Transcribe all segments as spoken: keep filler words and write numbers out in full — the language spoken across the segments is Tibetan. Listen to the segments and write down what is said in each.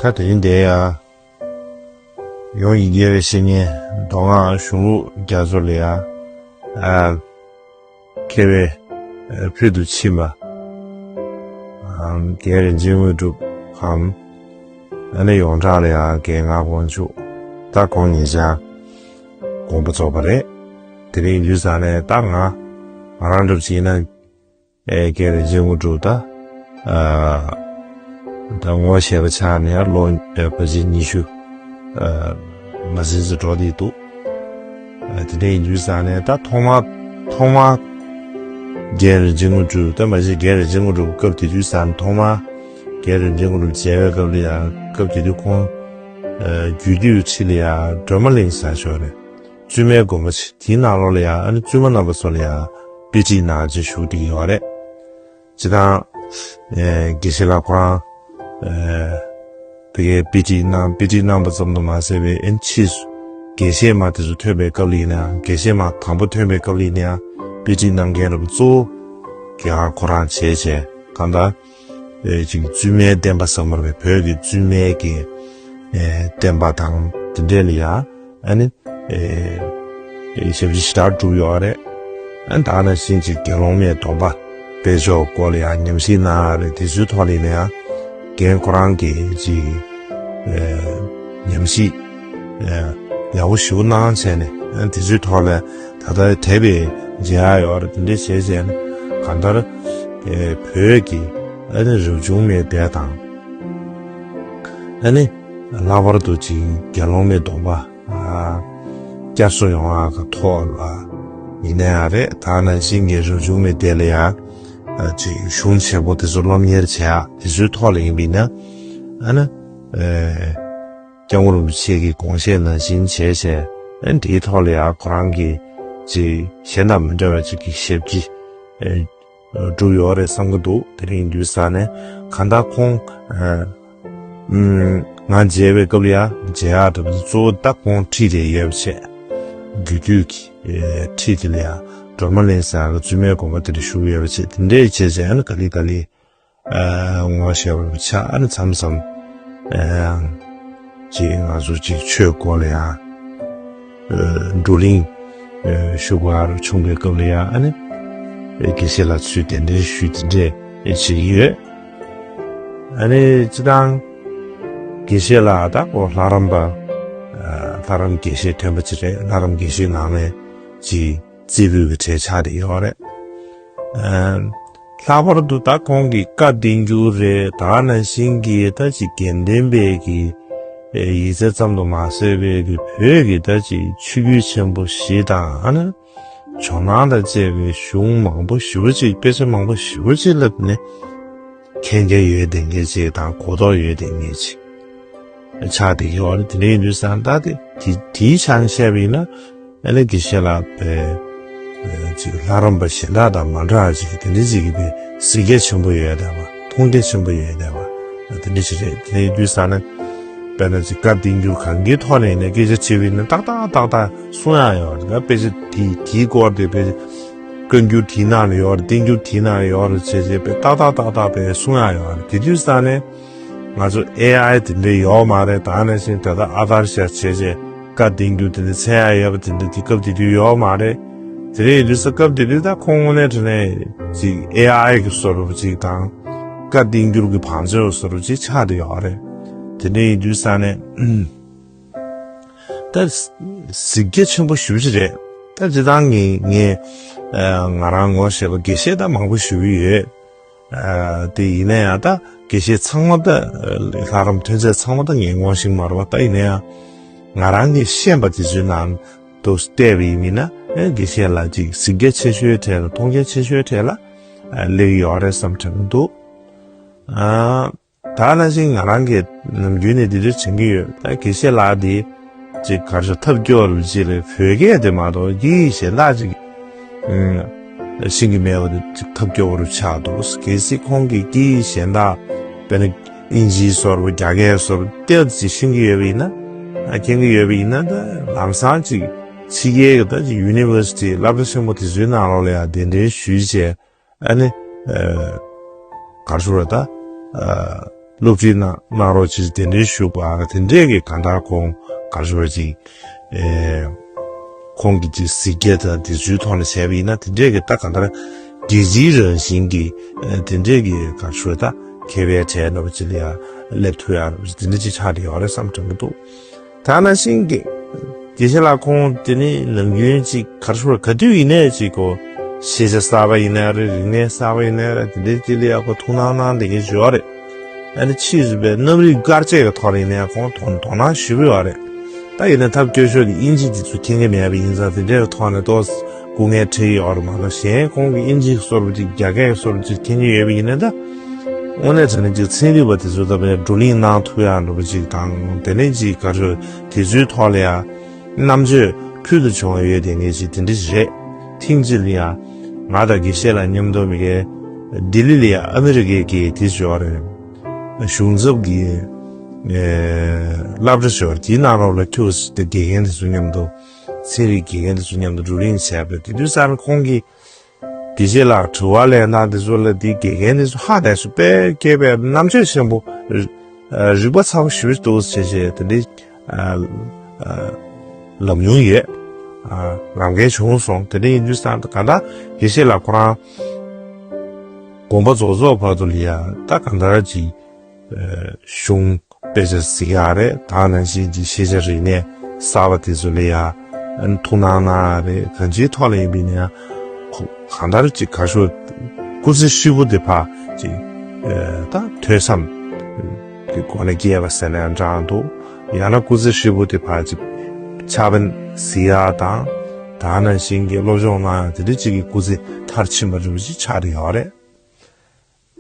ད་དེ་རིང་འདིར་ཡང་ཡོངས་ཀྱི་དགེ་བའི་བཤེས་གཉེན་མདོ་སྔགས་གཞུང་ལུགས་རྒྱ་མཚོ་ལ་ཡང་ཨ་མཁས་པའི་ཨ་ཕུལ་དུ་ཕྱིན་པ་ཨ་རྒན་རིན་ཆེན་དངོས་གྲུབ་གམ། ཨ་ནི་ཡོངས་གྲགས་ལ་ཡང་རྒན་ངག་དབང་ཕྱུག་ད་ཁོང་ཉེ་ཆར་དགོངས་པ་རྫོགས་པ་རེད། དེ་རིང་དུས་ཙང་ནས་ད་ང་ང་རང་འགྲུབ་བྱས་ན། ཨེ་རྒན་རིན་ཆེན་དངོས་གྲུབ་ད། ཨ་ད་ངོ་ཤེས་པ་ཆགས་ནས་ལོ་ཨེ་ཕལ་ཆེར་ཉི་ཤུ་ཨ་མ་ཟིན་ཙམ་འགྲོ་བསྡད་འདུག་ཨ་དེ་འདྲ་ཡིན་དུས་ཙང་ནས་ད་ཐོག་མ་ཐོག་མ་རྒན་རིན་ཆེན་དངོས་གྲུབ་ད་མ་གཞི་རྒན་རིན་ཆེན་དངོས་གྲུབ་སྐབས་དེ་དུས་ཙང་ཐོག་མ་རྒན་རིན་ཆེན་དངོས་གྲུབ་མཇལ་བའི་སྐབས་ལ་ཡང་སྐབས་དེ་དུས་ཁོང་ཨ་རྒྱུད་སྟོད་ཁྲི་ལ་ཡང་སྒྲོལ་མ་གླིང་ཟེར་ཞོར་ནས། བཙུན་མའི་དགོན་པ་ཆེ་དེའི་ནང་ལོགས་ལ་ཡང་ཨ་ནི་བཙུན་མ་རྣམ་པ་ཚོ་ལ་ཡང་དཔེ་ཁྲིད་གནང་བྱས་བཞུགས་བསྡད་ཡོད་རེད། སྤྱིར་བཏང་ཨེ་དགེ་བཤེས་ལགས་ཁོ་རང་ཨེ་དེ་གའི་དཔེ་ཁྲིད་གནང་དཔེ་ཁྲིད་གནང་པ་ཙམ་དུ་མ་ཟད་པའི་ཨ་ནི་ཕྱིས་སུ་དགེ་བཤེས་མ་དེ་ཚོ་ཐོན་པའི་སྐབས་ལ་ཡིན་ན་ཡང་དགེ་བཤེས་མ་དང་པོ་ཐོན་པའི་སྐབས་ལ་ཡིན་ན་ཡང་དཔེ་ཁྲིད་གནང་མཁན་རབ་གཙོ་བོ་རྒན་ཁོ་རང་བྱས་བྱས་གང་ལྟར། ཨེ་ཅིག་བཙུན་མའི་བསྟན་པ་ཟེར་མ་རེད་པས་བོད་ཀྱི་བཙུན་མའི་གི་ཨེ་བསྟན་པ་དང་དེ་འདྲས་ལ་ཡང་ཨ་ནི་ཨེ་ཞབས་ཕྱི་ཞེ་དྲག་བསྒྲུབས་ཡོད་རེད། ཨ་ནི་ད་ནང་བཞིན་ཅིག་དགེ་སློང་མའི་སྡོམ་པ་སྤེལ་ཕྱོགས་སྐོར་ལ་ཡང་ཉམས་ཞིབ་གནང་ཡ་རེད། དེ་ཚོའི་ཐོག་ལ་ཡིན་ན་ཡང་རྒན་ཁོ་རང་གིས་ཅིག་ཨེ་ཉམས་ཞིབ་ཨེ་ཡག་པོ་ཞེ་པོ་གནང་བྱས་ནས་ཨ་ནི་དེ་ཚོའི་ཐོག་ལ་ད་ལྟ་དེབ་མཇལ་ཡ་ཡོད་རེད། དེ་འདྲས་བྱས་བྱས་ནས་གང་ལྟར་ཨེ་བོད་ཀྱི་ཨ་ནི་རབ་བྱུང་མའི་སྡེ་དང་། ཨ་ནི་ལྷག་པར་དུ་ཅིག་དགེ་སློང་མའི་སྡོམ་པ་ཨ་བསྐྱར་གསོ་ཡོང་ཡག་གི་ཐོག་ལ་ཡིན་ན་ཡང་རེད། ད་ནང་བཞིན་གྱི་རབ་བྱུང་མའི་སྡེ་ལ་ཡང་ཨ་ཅིག་གཞུང་ཆེན་པོ་དེ་ཚོ་སློབ་གཉེར་བྱེད་ཡག་དེ་ཚོའི་ཐོག་ལ་ཡིན་པ་ཡིན་ན་ཨ་ནི་ཨེ་སྐྱབས་མགོན་རིན་པོ་ཆེ་གི་དགོངས་བཞེད་ནང་བཞིན་བྱས་བྱས་ཨ་ནི་དེའི་ཐོག་ལ་ཡང་ཁོ་རང་གིས་ཅིག་གཞན་དང་མི་འདྲ་བའི་ཅིག་གི་ཞབས་ཕྱི་ཨེ་བསྒྲུབས་ཡོད་རེད་བསམ་གྱི་འདུག་དེ་རིང་དུས་ཙང་ནས་གང་ལྟར་ཁོང་ཨ་ཨུམ་ང་མཇལ་བའི་སྐབས་ལ་ཡང་མཇལ་ཡག་འདྲ་པོ་གཙོ་བོ་ད་ཁོང་ཁྲིད་དེ་ཡོད་པ་བྱས། རྒྱུད་སྟོད་ཀྱི་ཨེ་ཁྲིད་དེ་ལ་ཡང་སྒྲོལ་མ་གླིང་ཟེར་ཡག་གི་བཙུན་མའི་དགོན་པ་དེ་འདྲ་བཞུགས་ཡོད་པ་བྱས། དེ་འདྲས་བྱས་བྱས་ཨ་ནི་ག་ལེ་ག་ལེ་ཨ་ངོ་ཤེས་པ་ཆགས། ཨ་ནི་མཚམས་མཚམས་ཨ་ཅིག་ང་ཚོ་ཅིག་ཆོས་སྐོར་ལ་ཡང་ཨ་བགྲོ་གླེང་ཨ་ཞུ་དགོས་ཡག་བྱུང་བའི་སྐབས་ལ་ཡང་ཨ་ནི་དགེ་བཤེས་ལགས་ཚོས་གདན་འདྲེན་ཞུས་དེ་འདྲས་བྱེད་ཀྱི་ཡོད། ཨ་ནི་སྤྱིར་བཏང་དགེ་བཤེས་ལགས་ད་ཁོ་ལྷ་རམས་པ་ཨ་ལྷ་རམས་དགེ་བཤེས་ཐོན་པ་ཅིག་རེད། ལྷ་རམས་དགེ་བཤེས་ནང་ནས་ཅིག་རྩེ་ཕུད་ཀྱི་གྲས་ཆགས་བསྡད་ཡོད་རེད། ཨ་ལྷག་པར་དུ་ད་ཁོང་གི་བཀའ་བསྟན་འགྱུར་རེད། ད་ནང་བཞིན་གྱི་ད་ཅིག་དགེ་ལྡན་པའི་གི་ཨེ་ཡིག་ཚད་ཙམ་དུ་མ་ཟད་པའི་གི་བོད་ཀྱི་ད་ཅིག་ཆོས་བརྒྱུད་ཆེན་པོ་བཞི་དང་ཨ་ནི་ཇོ་ནང་དང་བཅས་པའི་གཞུང་མང་པོ་ཞེ་པོ་ཅིག་དཔེ་ཆ་མང་པོ་ཞེ་པོ་ཅིག་ལ་ནི་མཁྱེན་རྒྱ་ཡོད་བསྡད་མཁན་ཅིག་དང་གོ་རྟོགས་ཡོད་བསྡད་མཁན་ཅིག་ཆགས་བསྡད་ཀྱི་ཡོད་རེད། དེ་འདྲ་ཡིན་དུས་ཙང་ད་དེ་དེ་དེའི་ཆ་ནས་བཤད་པ་ཡིན་ན་ཨ་ནི་དགེ་བཤེས་ལགས་པའི་ཅིག་ལྷ་རམས་པ་གཞན་དག་དང་མ་འདྲ་བ་ཅིག་དེ་འདྲ་ཅིག་གི་པའི་གཟིགས་རྒྱ་ཆེན་པོ་ཡོད་བསྡད་པ། མཐོང་རྒྱ་ཆེན་པོ་ཡོད་བསྡད་པ་དེ་འདྲ་ཞིག་རེད། དེ་ཡིན་དུས་ཙང་ནས་དཔེར་ན་ཅིག་བཀའ་བསྟན་འགྱུར་གང་གའི་ཐོག་ནས་ཡིན་ན་སྐད་ཆ་དྲིས་པ་ཡིན་ན་ཏག་ཏག་ཏག་ཏག་གསུང་ཡག་ཡོད་རེད། ད་དཔེ་ཆ་དེ་དེའི་སྐོར་དེ་དཔེ་ཆ་བཀའ་འགྱུར་དེའི་ནང་ལ་ཡོད་རེད། བསྟན་འགྱུར་དེའི་ནང་ལ་ཡོད་རེད་བྱས་བྱས་དཔེ་ཏག་ཏག་ཏག་ཏག་དཔེ་གསུང་ཡག་ཡོད་རེད། དེ་དུས་ཙང་ནས་ང་ཚོ་ཨེ་ཨའི་དེ་འདྲ་ཡོད་མ་རེད། ད་ནང་བཞིན་ད་ལྟ་ཨ་དར་ཤ་བྱས་བྱས་བཀའ་བསྟན་འགྱུར་དེ་འདྲ་འཚོལ་ཡག་ཡོད་པ་དེ་འདྲ་དེ་སྐབས་དེ་དུས་ཡོད་མ་རེད། དེ་རིང་ཡིན་དུས་ས་སྐབས་དེ་དུས་ད་ཁོང་དངོས་གནས་དྲང་གནས་ཅིག་ཨེ་ཨའི་གི་བཟོ་འདྲ་པོ་ཅིག་དང་བཀའ་བསྟན་འགྱུར་གྱི་བང་མཛོད་བཟོ་འདྲ་པོ་ཅིག་ཆགས་བསྡད་ཡོད་རེད། དེ་འདྲ་ཡིན་དུས་ས་ནས་ད་གཟིགས་རྒྱ་ཆེན་པོ་ཞེ་པོ་ཅིག་རེད། ད་སྤྱིར་བཏང་ངས་ངས་ཨ་ང་རང་ངོ་ཤེས་པ་དགེ་བཤེས་ད་མང་པོ་ཞེ་པོ་ཡོད། ཨ་དེ་ཡིན་ན་ཡང་ད་དགེ་བཤེས་ཚང་མ་ད་ལྷ་རམས་ཐོན་རྫས་ཚང་མ་ད་ངས་ངོ་ཤེས་མ་རེད་པ། ད་ཡིན་ན་ཡང་ང་རང་གིས་ཤེས་པ་དེ་ཚོའི་ནང་དུ་བལྟས་པ་ཡིན་ན་ཨེ་དགེ་བཤེས་ལགས་ཅིག་གཟིགས་རྒྱ་ཆེ་ཤོས་གྲས་ལ་མཐོང་རྒྱ་ཆེ་ཤོས་གྲས་ལ་ཨ་སླེབས་ཡོད་རེད་བསམ་དྲན་གྱི་འདུག་ཨ་ད་ནང་བཞིན་ང་རང་གིས་ནམ་རྒྱུན་ནས་འདི་འདྲ་དྲན་གྱི་ཡོད། ད་དགེ་བཤེས་ལགས་འདི་ཅིག་ག་རེ་ཟེར་ཐབས་སྐྱོ་བོ་ཅིག་ལ་བོད་སྐད་དེ་མ་གཏོགས་སྐད་ཡིག་གཞན་དག་ཅིག་ཨུམ་ཤེས་ཀྱི་མེད་པ་དེ་ཅིག་ཐབས་སྐྱོ་བོ་རུ་ཆགས་འདུག་གལ་སྲིད་ཁོང་གིས་སྐད་ཡིག་གཞན་དག་དཔེར་ན་ཨིན་ཇིའི་བཟོ་འདྲ་པོ་རྒྱ་སྐད་བཟོ་འདྲ་པོ་ཏོག་ཙམ་ཤེས་ཀྱི་ཡོད་པ་ཡིན་ན་ཨ་མཁྱེན་གྱི་ཡོད་པ་ཡིན་ན་ད་ལམ་སང་ཅིག་ཕྱི་རྒྱལ་གྱི་ད་ཅིག་ཡུ་ནི་ཝར་སི་ཊི་སློབ་གྲྭ་ཆེན་པོ་དེ་ཚོའི་ནང་ལོགས་ལ་ཡང་གདན་འདྲེན་ཞུས་བྱས། ཨ་ནི་ཨ་ག་རེ་ཟེར་དགོས་རེད། ད་ཨ་ སློབ་ཁྲིད་གནང་གནང་རོགས་ཅེས་གདན་འདྲེན་ཞུས་པ་དེ་འདྲས་ཀྱི་གང་ལྟར་ཁོང་ག་རེ་ཞུ་བ་ཅིག་ཨེ། ཁོང་གི་ཅིག་གཟིགས་རྒྱ་དང་དེ་ཚོའི་ཐོག་ནས་བྱས་པ་ཡིན་ན་དེ་འདྲས་ཀྱི་ད་གང་ལྟར་རྒྱལ་སྤྱིའི་རང་བཞིན་གྱི་ཨེ་དེ་འདྲས་ཀྱི་ག་རེ་ཞུ་བ་ད་མཁས་པའི་གྲས་འདྲ་བ་ཅིག་ལ་ཡང་སླེབས་ཐུབ་ཡག་འདྲ་བ་ཅིག་དེ་འདྲས་ཅིག་ཆགས་བསྡད་ཡོད་རེད་བསམ་དྲན་གྱི་འདུག་ད་ནང་བཞིན་གྱི། དེ་བཞིན་ལ་ཁོང་དེ་ནི་ནམ་རྒྱུན་ཅིག་ག་རེ་ཞུ་བ་ག་དུས་ཡིན་ནའི་ཅིག་གོ། ཤེས་བྱ་གསར་པ་ཡིན་ན་རེད། རིག་གནས་གསར་པ་ཡིན་ན་རེད། དེ་འདྲའི་ཅིག་ལ་ཡག་པོ་ཐུགས་སྣང་གནང་བསྡད་མཁན་ཞིག་ཡོད་རེད། ཨ་ནི་ཕྱིས་སུ་པའི་རྣམ་རིག་དཀར་ཆས་ཀྱི་ཐོག་ལ་ཡིན་ནའི་ཁོང་དོ་དོ་སྣང་ཞེ་པོ་ཡོད་རེད། ད་ཡིན་ན་ཐབས་སྐྱོ་ཤོས་དེ་དབྱིན་ཇི་དེ་ཚོ་མཁྱེན་གྱི་མེད་པ་ཡིན་ཙང་དེ་འདྲའི་ཐོག་ནས་ཏོག་ཙམ་སྐུ་ངལ་འཕྲད་ཡོད་རེད་མ་གཏོགས་གཞན་ཁོང་གི་དབྱིན་ཇི་སོར་བ་ཅིག་རྒྱ་སྐད་སོར་བ་ཅིག་མཁྱེན་གྱི་ཡོད་པ་ཡིན་ན་ད། དངོས་གནས་དྲང་གནས་ཅིག་ཚན་རིག་པ་དེ་ཚོ་ད་བས་བགྲོ་གླེང་གནང་ཐུབ་ཡག་འདྲ་པོ་ཅིག་དང་དེ་ནས་ཅིག་ག་རེ་དེ་ཚོའི་ཐོག་ལ་ཡང་རྣམ་དཔྱོད་ཕུལ་དུ་བྱུང་བ་ཡོད་དེ་ངེས་ཅིག་དེ་འདྲ་ཞིག་རེད། ཐེངས་གཅིག་ལ་ཡང་ང་དང་དགེ་བཤེས་ལགས་མཉམ་དུ་མི་གའི་ལྡི་ལི་ལ་ཡང་ཨ་མི་རི་ཀའི་གི་དེ་ཞོར་རེད། གཞུང་ཚབ་ཀྱི་སློབ་གྲྭ་ཞོར་དེའི་ནང་ལོགས་ལ་ཁྱོད་དགེ་རྒན་དེ་ཚོ་མཉམ་དུ་ཚན་རིག་དགེ་རྒན་དེ་ཚོ་མཉམ་དུ་བགྲོ་གླེང་བྱས་པ་དེ་དུས་ཙམ་ཁོང་གིས། དགེ་བཤེས་ལགས་དྲི་བ་ལན་དང་དེ་ཚོ་ལ་དེ་དགེ་རྒན་དེ་ཚོ་ཧ་ལས་སུ་དཔེ་སྐྱེས་པའི་རྣམ་དཔྱོད་ཆེན་པོ། རིག་པ་ཚ་པོ་ཞེ་པོ་འདུག་ཟེར་བྱས་དེ་འདྲའི་ལབ་མྱོང་ཡོད། ལབ་མཁན་བྱུང་སོང་། དེ་འདྲ་ཡིན་དུས་ཙང་གང་ལྟར་དགེ་བཤེས་ལགས་ཁོ་རང་དགོངས་པ་རྫོགས་རྫོགས་བར་དུ་ལ་ཡ་ད་གང་ལྟར་ཅིག་གཞུང་དཔེ་ཆ་གཟིགས་ཡག་རེད། ད་ནང་བཞིན་གྱི་ཤེས་བྱ་རིག་གནས་གསར་པ་དེ་ཚོ་ལ་ཡང་ཐུགས་སྣང་གནང་ཡག་རེད། གང་ཅིའི་ཐོག་ལ་ཡིན་པ་ཡིན་ན་ཡང་ཁོ་གང་ལྟར་ཅིག་ག་ཤོད་སྐུ་ཚེ་ཧྲིལ་པོ་དེ་ཕར་ཅིག་ད་ཐོས་བསམ་གྱི་སྒོ་ནས་སྐྱེལ་བ་ཟེར་ན་ཡང་འདྲ་འདུག་ཡང་ན་སྐུ་ཚེ་ཧྲིལ་པོ་དེ་ཕར་ཅིག་ཕྱག་དཔེ་གཟིགས་ཡག་དང་ད་ནང་བཞིན་གྱི་སློབ་སྦྱོང་གནང་ཡག་དེ་འདྲ་ཅིག་གི་སྐུ་ཚེ་མཐར་ཕྱིན་པ་འདྲ་པོ་ཅིག་ཆགས་བསྡད་ཡོད་རེད།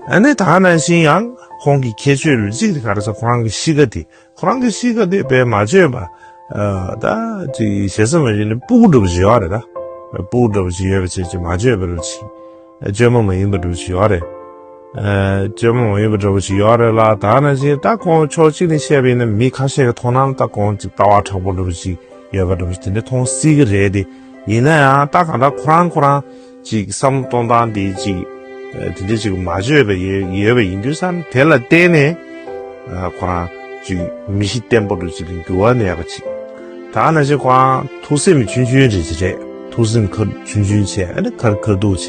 ཨ་ནི་ད་ག་ནང་བཞིན་ཡང་ཁོང་གི་ཁྱད་ཆོས་རུ་གཅིག་དེ་ག་རེ་ཟེར་ཁོ་རང་གི་གཤིས་ཀ་དེ་ཁོ་རང་གི་གཤིས་ཀ་དེ་དཔེ་མ་བརྗོད་པ། ཨ་ད་ཅིག་ཞེ་ས་མ་བྱས་ནས་སྤུ་གུ་འདྲ་པོ་ཅིག་ཡོད་རེད་ད། སྤུ་གུ་འདྲ་པོ་ཅིག་ཡོད་པ་བྱས་ཅིག་མ་བརྗོད་པ་འདྲ་པོ་ཅིག་བཅོས་མ་མ་ཡིན་པ་འདྲ་པོ་ཅིག་ཡོད་རེད། ཨ་བཅོས་མ་མ་ཡིན་པ་འདྲ་པོ་ཅིག་ཡོད་རེད་ལ། ད་ག་ནང་བཞིན་ད་ཁོང་ཕྱོགས་གཅིག་ནས་བཤད་པ་ཡིན་ན་མི་ཁ་ཤས་ཀྱི་མཐོང་སྣང་ད་ཁོང་ཅིག་ལྟ་བ་དྲག་པོ་འདྲ་པོ་ཅིག་ཡོད་པ་འདྲ་པོ་ཅིག་དེ་འདྲ་མཐོང་སྲིད་ཀྱི་རེད་དེ། ཡིན་ན་ཡང་ད་གང་ལྟར་ཁོ་རང་ཁོ་རང་ཅིག་བསམ་བློ་གཏོང་སྟངས་དེ་ཅིག་ཨ་དེ་འདྲ་ཅིག་མ་བརྗོད་པ་ཡོད་ཡོད་པ་ཡིན་དུས་ཙང་དེ་ལ་བརྟེན་ནས་ཨ་ཁོ་རང་ཅིག་མི་གཤིས་བརྟན་པོ་འདྲ་ཅིག་ལ་འགྱུར་བ་མེད་པ་ཅིག་ད་ག་ནང་བཞིན་ཁོ་རང་ཐུགས་སེམས་ཆུང་ཆུང་རེད་ཅིག་རེད། ཐུགས་སེམས་ཁར་ཆུང་ཆུང་བྱས་ཨ་ནི་ཁར་ཁར་འདུག་བྱས་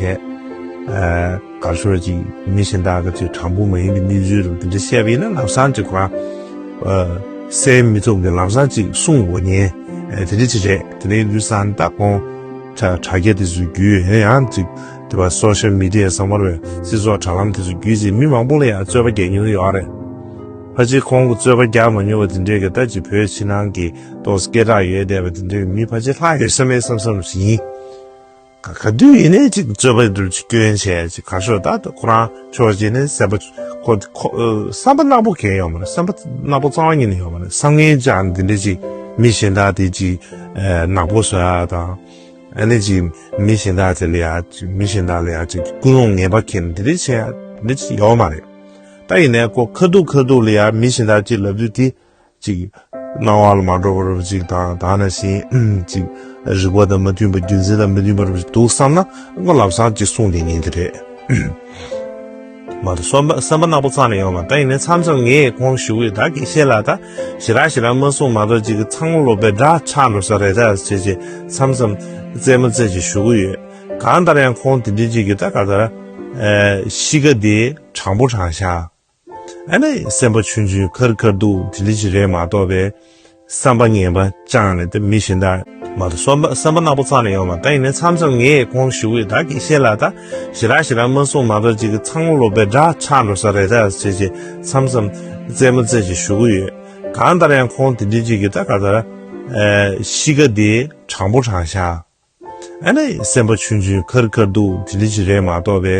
ཨ་གར་ཤོར་ཅིག་མི་གཞན་དག་གི་ཅིག་དྲང་པོ་མ་ཡིན་པའི་གནས་ཚུལ་རུ་དེ་འདྲ་བཤད་པ་ཡིན་ན་ལམ་སང་ཅིག་ཁོ་རང་ཨ་སེལ་མི་ཐུབ་མཁན་ལམ་སང་ཅིག་གསུང་དགོས་ཉེན་ཨ་དེ་འདྲ་ཅིག་རེད། དེ་འདྲ་ཡིན་དུས་ཙང་ད་ཁོང་དྲ་དྲ་རྒྱ་དེ་ཚོ་བརྒྱུད་ཡང་ཡང་ཅིག་དེ་བ་སོ་ཤལ་མི་ཌི་ཡ་ཚང་མར་བའི་སྤྱི་ཚོགས་དྲ་ལམ་དེ་ཚོ་བརྒྱུད་ཅིག་མི་མང་པོ་ལ་ཡང་རྩོད་པ་རྒྱག་མྱོང་ཡོད་རེད། ཕལ་ཆེར་ཁོང་གི་རྩོད་པ་རྒྱག་མ་མྱོང་བ་དེ་འདྲས་ཀྱི་ད་ཅིག་བོད་ཕྱི་ནང་གི་ཏོག་སྐད་གྲགས་ཡོད་བསྡད་པ་དེ་འདྲས་ཀྱི་མི་ཕལ་ཆེར་ལྷག་ཡོད་ས་མེད་བསམ་བསམ་ཞིག་ཡིན། ག་ག་དུས་ཡིན་ནའི་ཅིག་རྩོད་པ་འདྲ་ཅིག་སྐྱོན་བྱས་ཅིག་ག་ཤོད་ད་ཁོ་རང་ཕྱོགས་གཅིག་ནས་སེམས་པ་ཁོ་ཁོ་ཨ་བསམ་པ་ནག་པོ་གང་ཡོད་མ་རེད། བསམ་པ་ནག་པོ་རྩ་བ་ཉིད་ནས་ཡོད་མ་རེད། བསམ་ངན་ཅང་འདི་འདྲ་ཅིག་མི་གཞན་དག་དེ་ཅིག་ཨ་ནག་པོ་བཟོ་ཡག་དང་ཨ་ནི་ཅིག་མི་གཞན་དག་དེ་ལ་ཡ་ཅིག་མི་གཞན་དག་ལ་ཡ་ཅིག་ཀུན་སློང་ངན་པ་འཁྱེར་འདི་འདྲ་བྱེད་ཡག་འདི་ཅིག་ཡོད་མ་རེད། ད་ཡིན་ནའི་ཁོ་ཁ་ཐུག་ཁ་ཐུག་ལ་ཡ་མི་གཞན་དག་ཅིག་ལབ་དུས་དེ། ཅིག་སྣང་བ་ལ་མ་འགྲོ་བ་རུ་ཅིག་དང་ད་ནང་བཞིན་ཅིག་རིག་པ་དང་མ་མཐུན་པ་རྒྱུ་མཚན་དང་མ་མཐུན་པ་རུ་ཅིག་འདུག་བསམ་ན་ཁོ་ལམ་སང་ཅིག་གསུང་བསྡད་ཉན་གྱི་རེད། མ་གཏོགས་བསམ་པ་བསམ་པ་ནག་པོ་རྩ་ནས་ཡོད་མ་རེད། ད་ཡིན་ནའི་མཚམས་མཚམས་ངས་ཁོང་ཞུ་གི་ཡོད། ད་དགེ་བཤེས་ལགས་ད་ཞེ་དྲག་ཞེ་དྲག་མ་གསུང་མ་གཏོགས་ཅིག་གི་ཚང་མ་ལོ་པའི་འདྲ་ཆགས་འགྲོ་ས་རེད་ད་ཟེར་བྱས་མཚམས་མཚམས་རྩེད་མོ་རྩེ་བྱས་ཞུ་གི་ཡོད། གང་ལྟར་ཡང་ཁོང་དེ་འདྲའི་ཅིག་གི་ད་ག་ད་གཤིས་ཀ་དེ་དྲང་པོ་དྲང་བཞག་ཨ་ནི་སེམས་པ་ཆུང་ཆུང་ཁར་ཁར་འདུག་དེ་འདྲ་ཅིག་རེད་མ་གཏོགས་པའི་བསམ་པ་ངན་པ་ཅང་ནས་དེ་མི་གཞན་དག་མ་གཏོགས་བསམ་པ་བསམ་པ་ནག་པོ་རྩ་ནས་ཡོད་མ་རེད། ད་ཡིན་ནའི་མཚམས་མཚམས་ངས་ཁོང་ཞུ་གི་ཡོད། ད་དགེ་བཤེས་ལགས་ད་ཞེ་དྲག་ཞེ་དྲག་མ་གསུང་མ་གཏོགས་ཅིག་གི་ཚང་མ་ལོ་པའི་འདྲ་ཆགས་འགྲོ་ས་རེད་ད་ཟེར་བྱས་མཚམས་མཚམས་རྩེད་མོ་རྩེ་བྱས་ཞུ་གི་ཡོད། གང་ལྟར་ཡང་ཁོང་དེ་འདྲ་ཅིག་གི་ད་ག་ད་གཤིས་ཀ་དེ་དྲང་པོ་དྲང་བཞག་ཨ་ནི་སེམས་པ་ཆུང་ཆུང་ཁར་ཁར་འདུག་དེ་འདྲ་ཅིག་རེད་མ་གཏོགས་པའི་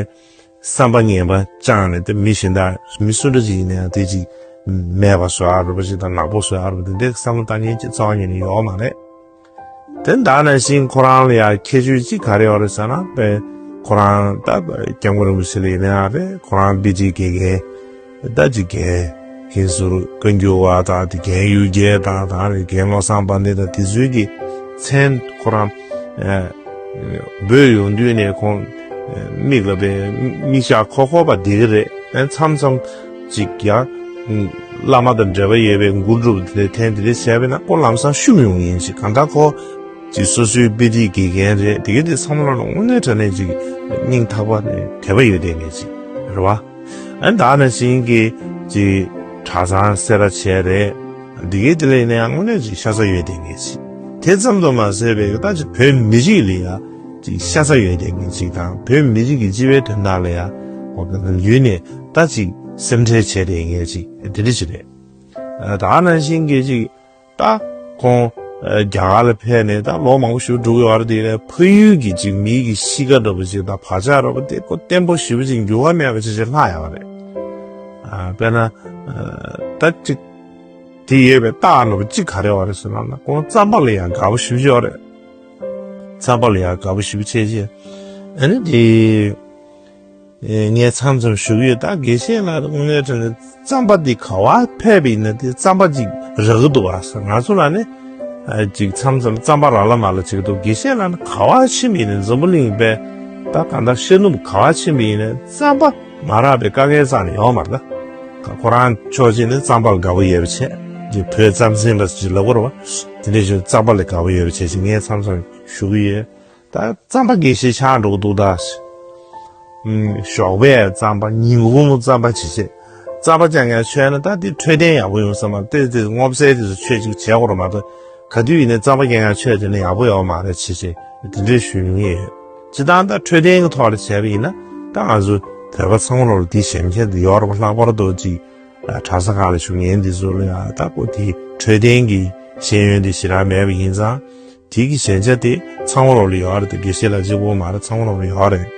བསམ་པ་ངན་པ་ཅང་ནས་དེ་མི་གཞན་དག་མི་སུ་འདྲ་ཅིག་ཡིན་ན་ཡང་དེ་ཅིག་མེད་པ་བཟོ་ཡག་རུ་པ་ཅིག་དང་ནག་པོ་བཟོ་ཡག་རུ་པ་དེ་འདྲའི་བསམ་བློ་བཏང་མཁན་ཅིག་རྩ་བ་ཉིད་ནས་ཡོད་མ་རེད། དེ་ད་ནང་བཞིན་ཁོ་རང་ལ་ཡང་ཁྱད་ཆོས་ཅིག་ག་རེ་ཡོད་རེད་ཟེར་ན་དཔེ་ཁོ་རང་ད་སྐྱབས་མགོན་རིན་པོ་ཆེ་ལ་ཡིན་ན་ཡང་རེད། ཁོ་རང་དཔེ་ཅིག་དགེ་རྒན། ད་ཅིག་རྒན་ཧིན་སུར་བཀའ་འགྱུར་བ་དང་དེ་རྒན་གཡུལ་རྒྱལ་དང་དང་རེད་རྒན་བློ་བཟང་དཔལ་ལྡན་དང་དེ་ཚོའི་གི་མཚན་ཁོ་རང་འབོད་ཡོང་དུས་ནས་ཁོང་མིག་ལ་བས་མིག་ཞགས་ཁོག་ཁོག་པ་བསྡད་ཀྱི་རེད། མཚམས་མཚམས་ཅིག་ཡང་ བླ་མ་དང་འབྲེལ་བ་ཡོད་པའི་མགུར་སྒྲུབ་དེ་འཐེན་དེ་འདྲ་བྱས་པས་ན་ཁོ་ལམ་སང་ཤུམ་ཡོང་ཡིན་ཅིག་གང་ལྟར་ཁོ་ཅིག་སོ་སོའི་དཔེ་ཁྲིད་དགེ་རྒན་རེད། དེ་གའི་དེ་ཚང་མ་ལ་དངོས་གནས་དྲང་གནས་ཅིག་སྙིང་ཐག་པ་ནས་དད་པ་ཡོད་བསྡད་མཁན་ཅིག་རེད་བ། ཨ་ནི་ད་ནང་བཞིན་གྱི་ཅིག་གྲྭ་ཚང་སེ་ར་བྱས་རེད། དེ་གའི་དེ་ལ་ཡིན་ན་ཡང་དངོས་གནས་ཅིག་ཤ་ཚ་ཡོད་བསྡད་མཁན་ཅིག་དེ་ཙམ་དུ་མ་ཟད་པའི་ད་ཅིག་བོད་མི་རིགས་ལ་ཡ་ཅིག་ཤ་ཚ་ཡོད་བསྡད་མཁན་ཅིག་དང་བོད་མི་རིགས་ཀྱི་སྤྱི་པའི་དོན་དག་ལ་ཡ་ཁོ་ལུས་ནས་ད་ཅིག་སེམས་ཁྲལ་བྱས་བསྡད་མཁན་ཅིག་དེ་འདྲ་ཅིག་རེད། ད་ནང་བཞིན་གྱི་ཅིག་ད་ཁོང་རྒྱ་གར་ལ་ཕེབས་ནས་ད་ལོ་མང་པོ་ཞིག་འགྲོ་གི་ཡོད་རེད། དེ་ལས་ཕ་ཡུལ་གྱི་ཅིག་མི་གི་གཤིས་ཀ་འདྲ་པོ་ཅིག་དང་བག་ཆགས་འདྲ་པོ་དེ་ཁོ་བརྟན་པོ་ཞེ་པོ་ཅིག་འགྱུར་བ་མེད་པ་ཅིག་ཅིག་ལྷག་ཡོད་རེད། དཔེར་ན་ད་ཅིག་དེ་ཡོད་པའི་རྟགས་འདྲ་པོ་ཅིག་ག་རེ་ཡོད་རེད་ཟེར་ན་ཁོང་རྩམ་པ་ལ་ཡང་དགའ་པོ་ཞེ་པོ་ཅིག་ཡོད་རེད། རྩམ་པ་ལ་ཡང་དགའ་པོ་ཞེ་པོ་ཅིག་བྱས་རྗེས་ཨ་ནི་དེ། ངས་མཚམས་མཚམས་ཞུ་གི་ཡོད། ད་དགེ་བཤེས་ལགས་དངོས་གནས་དྲང་གནས་རྩམ་པ་འདི་ག་བ་ཕེབས་པ་ཡིན་ན་དེ་རྩམ་པ་ཅིག་རག་གི་འདུག་ཨ་ཟེར། ང་ཚོ་ལ་ནི་ཅིག་མཚམས་མཚམས་རྩམ་པ་རག་ལ་མ་ལ་བྱེད་ཀྱི་འདུག་དགེ་བཤེས་ལགས་ནི་ག་བ་ཕྱིན་པ་ཡིན་ན་འཛམ་བུ་གླིང་པའི་ད་གང་ལྟར་ཤར་ནུབ་ག་བ་ཕྱིན་པ་ཡིན་ན་རྩམ་པ་མ་རག་པའི་དཀའ་ངལ་རྩ་ནས་ཡོད་མ་རེད། ད་ཁོ་རང་ཕྱོགས་གཅིག་ནས་རྩམ་པ་ལ་དགའ་པོ་ཡོད་པ་བྱས་ཅིག་བོད་རྩམ་ཟན་པ་ཅིག་ལབ་དགོས་རེད་བ། དེ་འདྲ་ཞིག་རྩམ་པ་ལ་དགའ་པོ་ཡོད་པ་བྱས་ཅིག་ངས་མཚམས་མཚམས་ཞུ་གི་ཡོད། ད་རྩམ་པ་དགེ་བཤེས་ཆགས་འགྲོ་གི་འདུག་ད། ཞོགས་པའི་རྩམ་པ་ཉིན་གུང་རྩམ་པ་བྱེད་བྱེད། རྩམ་པ་རྐྱང་རྐྱང་མཆོད་ན་ད་དེ་འཕྲོད་བསྟེན་ཡག་པོ་ཡོང་ས་མ་རེད། དེ་དེ་སྔོ་ཚལ་དེ་ཚོ་མཆོད་ཅིག་བྱས་དགོས་རེད་མ་གཏོགས་ག་དུས་ཡིན་ནའི་རྩམ་པ་རྐྱང་རྐྱང་མཆོད་བྱས་ན་ཡག་པོ་ཡོད་མ་རེད་བྱེད་བྱེད་དེ་འདྲའི་ཞུ་མྱོང་ཡོད། སྤྱིར་བཏང་ད་འཕྲོད་བསྟེན་གྱི་ཐོག་ལ་བྱས་པ་ཡིན་ན་ད་ང་ཚོ་བོད་པ་ཚང་མ་ལོར་དེ་ཞེན་ཁྱད་དེ་ཡོད་རེད་པ། ལྷག་པར་དུ་ཅིག་གྲྭ་ས་ཁག་ལ་བཞུགས་མཁན་དེ་ཚོ་ལ་ཡང་ད་ཁོ་དེ་འཕྲོད་བསྟེན་གྱི་ཤེས་ཡོན་དེ་ཞེ་དྲག་མེད་པ་ཡིན་ཙང་། དེ་གི་ཞན་ཆ་དེ་ཚང་མ་ལོག་ལ་ཡོད་རེད། དགེ་བཤེས་ལགས་གཅིག་པོ་མ་རེད། ཚང་མ་ལོག་ལ་ཡོད་རེད།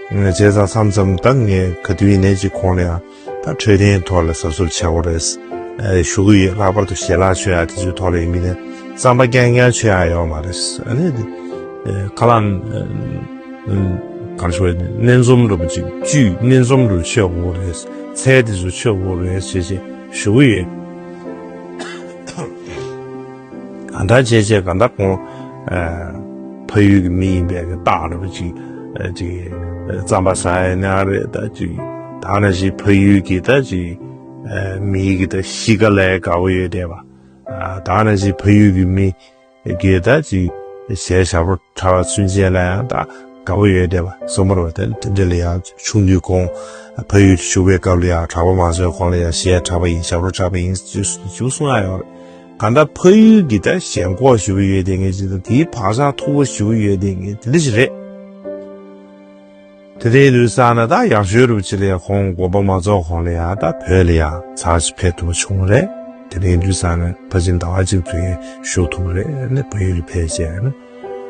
བྱས་ཙང་མཚམས་མཚམས་ད་ངས་ག་དུས་ཡིན་ནའི་ཅིག་ཁོང་ལ་ཡང་ད་འཕྲོད་བསྟེན་ཐོག་ལ་གཟབ་གཟབ་བྱེད་དགོས་རེད། ཨ་ཞུ་གི་ཡོད། ལྷག་པར་དུ་ཞལ་ལག་མཆོད་ཡག་དེ་ཚོའི་ཐོག་ལ་ཡིན་མིན་ནས་རྩམ་པ་རྐྱང་རྐྱང་མཆོད་ཡག་ཡོད་མ་རེད། ཨ་ནི་དེ་ཁ་ལག་ག་རེ་ཞུ་དགོས་རེད། སྣེ་འཛོམས་འདྲ་པོ་ཅིག་བཅུད་སྣེ་འཛོམས་འདྲ་པོ་མཆོད་དགོས་རེད། ཚལ་དེ་ཚོ་མཆོད་དགོས་རེད་ཞེས་ཞེས་ཞུ་གི་ཡོད། གང་ལྟར་བྱས་བྱས་གང་ལྟར་ཁོང་ཨ་ཕ་ཡུལ་གྱི་མི་ཡིན་པའི་གི་རྟགས་འདྲ་པོ་ཅིག་ཨ་ཅིག་རྩམ་པ་ཟ་ཡ་ན་རེད། ད་ཅིག་ད་ནང་བཞིན་ཕ་ཡུལ་གྱི་ད་ཅིག་ཨ་མི་གི་ད་གཤིས་ཀ་ལ་དགའ་པོ་ཡོད་བསྡད་པ། ཨ་ད་ནང་བཞིན་ཕ་ཡུལ་གྱི་མི་གི་ད་ཅིག་གཞས་ཞབས་བྲོ་འཁྲབ་པ་ཚུན་ཆད་ལ་ཡང་ད་དགའ་པོ་ཡོད་བསྡད་པ་གསུངས་པ་རེད་པ། དེ་དེ་འདྲ་ལ་ཡང་ཆུང་དུས་ཁོང་ཕ་ཡུལ་དུ་བཞུགས་པའི་སྐབས་ལ་ཡང་གྲྭ་པ་མང་ཚོགས་ཁོང་ལ་ཡང་གཞས་འཁྲབ་པ་ཡིན། ཞབས་བྲོ་འཁྲབ་པ་ཡིན་ཞུ་གསུང་ཡ་ཡོད་རེད། གང་ལྟར་ཕ་ཡུལ་གྱི་ད་ཞེན་ཁོག་ཞེ་པོ་ཡོད་བསྡད་མཁན་ཅིག་དང་དེའི་བག་ཆགས་མཐུག་པོ་ཞེ་པོ་ཡོད་བསྡད་མཁན་དེ་འདྲ་ཞིག་རེད། དེ་འདྲའི་དུས་ཙ་ན་ད་ཡག་ཤོས་རུ་ཅི་ལས་ཁོང་དགོངས་པ་མ་རྫོགས་གོང་ལ་ཡང་ད་བོད་ལ་ཡང་ཚར་ཅིག་ཕེབས་ཐུབ་པ་བྱུང་རེད། དེ་འདྲའི་དུས་ཙ་ན་ཕལ་ཆེར་ཟླ་བ་གཅིག་ཙམ་ཞུགས་ཐུབ་རེད། ཨ་ནི་ཕ་ཡུལ་ལ་ཕེབས་བྱས་ཨ་ནི་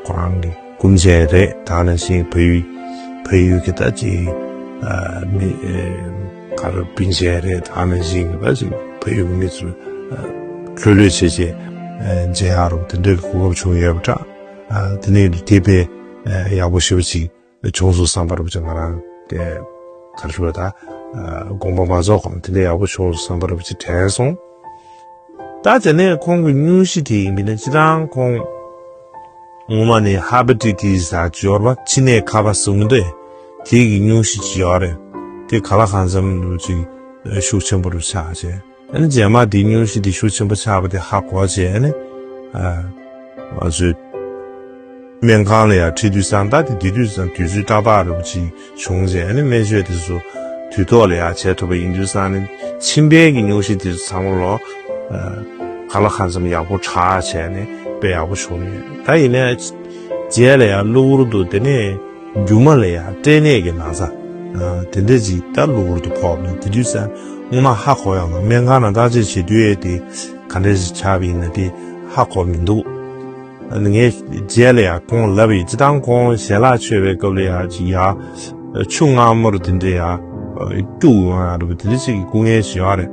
ཁོ་རང་གི་སྐུ་མཆེད་རེད། ད་ནང་བཞིན་ཕ་ཡུལ་ཕ་ཡུལ་གྱི་ད་ཅིག་ཨ་མི་ཨེ་ག་རེ་སྤུན་མཆེད་རེད། ད་ནང་བཞིན་གྱི་ད་ཅིག་ཕ་ཡུལ་གྱི་མི་ཚོ་ཨ་ལྷོད་ལྷོད་བྱས་བྱས་ཨ་མཇལ་ཡག་རུ་དེ་འདྲའི་གོ་སྐབས་བྱུང་ཡོད་པ་འདྲ། ཨ་དེ་ནས་དེ་དཔེ་ཨ་ཡག་པོ་ཞེ་པོ་ཅིག་བྱུང་སོང་བསམ་པ་རུ་ཅིག་ང་རང་དེ་ག་རེ་ཞུ་བ་ད་ཨ་དགོངས་པ་མ་རྫོགས་གོང་དེ་འདྲའི་ཡག་པོ་བྱུང་སོང་བསམ་པ་རུ་ཅིག་དྲན་སོང་། ད་དེ་ནས་ཁོང་གི་སྙུང་གཞི་དེ་ཡིན་པ་ཡིན་ན་སྤྱིར་བཏང་ཁོང་སྔོན་མ་ནས་ཧེ་པ་ཊའི་ཊི་སི་ཟེར་ཡོད་རེད་པ། མཆིན་ནད་ཁ་པ་ཟེར་གྱི་འདུག་དེ་གི་སྙུང་གཞི་ཅིག་ཡོད་རེད། དེ་ག་ལ་གང་འཚམ་རུ་ཅིག་ཤུགས་ཆེན་པོ་རུ་ཆགས་བྱས། ཨ་ནི་རྗེས་མ་དེ་སྙུང་གཞི་དེ་ཤུགས་ཆེན་པོ་ཆགས་པ་དེ་ཧ་གོ་བྱས་ཨ་ནི་ཨ་ང་ཚོའི་སྨན་ཁང་ལ་ཡང་ཁྲིད་དུས་ཙང་ད་དེ་དེ་དུས་ཙང་དུས་ཚོད་ཏག་ཏག་རུ་ཅིག་བྱུང་རྗེས་ཨ་ནི་སྨན་བཅོས་དེ་ཚོ་དུས་ཐོག་ལ་ཡང་བྱས་ཐུབ་པ་ཡིན་དུས་ཙང་ནི་མཆིན་པའི་གི་སྙུང་གཞི་དེ་ཚོ་ཚང་མ་ལོ་ཨ་ག་ལ་གང་འཚམ་ཡག་པོ་དྲག་བྱས་ནས་དཔེ་ཡག་པོ་བྱུང་ཡོད། ད་ཡིན་ནའི་རྗེས་ལ་ཡང་གློ་བུར་དུ་དེ་ནས། རྒྱུ་མ་ལ་ཡང་སྐྲན་ནད་ཀྱི་ན་ཚ་དེ་འདྲ་ཅིག་ད་གློ་བུར་དུ་ཕོག་ནས་དེ་དུས་ཙང་སྔོན་མ་ཧ་གོ་ཡོང་ན་སྨན་ཁང་ནང་བརྟག་དཔྱད་བྱེད་དུས་ཨེ་དེ་ག་འདྲ་ཞིག་ཆགས་པ་ཡིན་ན་དེ་ཧ་གོ་མི་འདུག་ངས་རྗེས་ལ་ཡང་ཁོང་ལབ་ཡིན། སྤྱིར་བཏང་ཁོང་ཞལ་ལག་མཆོད་པའི་སྐབས་ལ་ཡང་ཅིག་ཡ་ཆུ་མངར་མོ་རུ་དེ་འདྲ་ཡང་སྐྱུག་ཡོང་ཡ་རུ་དེ་འདྲ་ཅིག་གི་སྐུ་ངལ་ཞིག་ཡོད་རེད།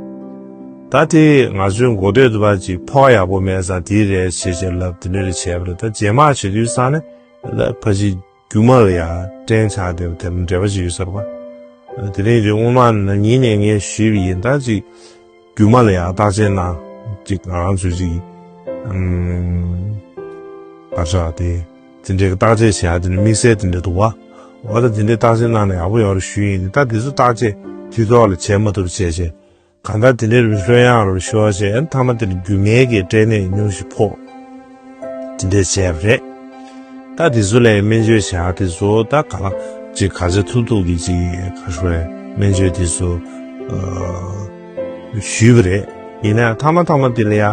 ད་དེ་ང་ཚོའི་མགོ་སྟོད་དུ་བ་ཅིག་ཕོག་ཡག་པོ་མེད་ཙང་དེ་རེད་ཞེས་ཞེས་ལབ་དེ་འདྲ་རེ་བྱས་པ་རེད། ད་རྗེས་མ་བྱེད་དུས་ཙང་ནས་ད་ཕ་ཅིག་རྒྱུ་མ་ལ་ཡང་སྐྲན་ཆགས་བསྡད་པ་དེ་འབྲེལ་བ་ཅིག་ཡོད་ས་རེད་པ། དེ་རིང་རེ་སྔོན་མ་ན་ནིང་ནས་ངས་ཞུས་པ་ཡིན། ད་ཅིག་རྒྱུ་མ་ལ་ཡང་བརྟག་དཔྱད་གནང་། ཅིག་ང་རང་ཚོས་ཅིག་ཨམ་བར་ཆགས་དེ་དེ་འདྲའི་བརྟག་དཔྱད་བྱེད་ཡག་དེ་ནི་དམིགས་བསལ་དེ་འདྲ་འདུག་བ། འོ་ད་དེ་འདྲའི་བརྟག་དཔྱད་གནང་ན་ཡག་པོ་ཡོད་རེད་ཞུས་ཡིན། ད་དེ་ཚོ་བརྟག་དཔྱད་དུས་ཐོག་ལ་བྱས་མ་ཐུབ་བྱས་བྱས། གང་ལྟར་དེ་འདྲའི་རིགས་ལྷོད་ཡངས་རུ་ཤོར་བྱས། མཐའ་མ་དེར་རྒྱུ་མའི་གི་སྐྲན་ནད་སྙུང་གཞི་ཕོག་དེ་འདྲ་བྱས་པ་རེད། ད་དེ་ཚོ་ལ་སྨན་བཅོས་བྱ་དེ་ཚོ་ད་ག་ལ་ཅིག་ག་ཚོད་ཐུབ་ཐུབ་ཀྱི་ཅིག་ག་ཞུ་བའི་སྨན་བཅོས་དེ་ཚོ་ཨ་ཞུས་པ་རེད། ཡིན་ན་མཐའ་མ་མཐའ་མ་དེ་ལ་ཡ་ཨ་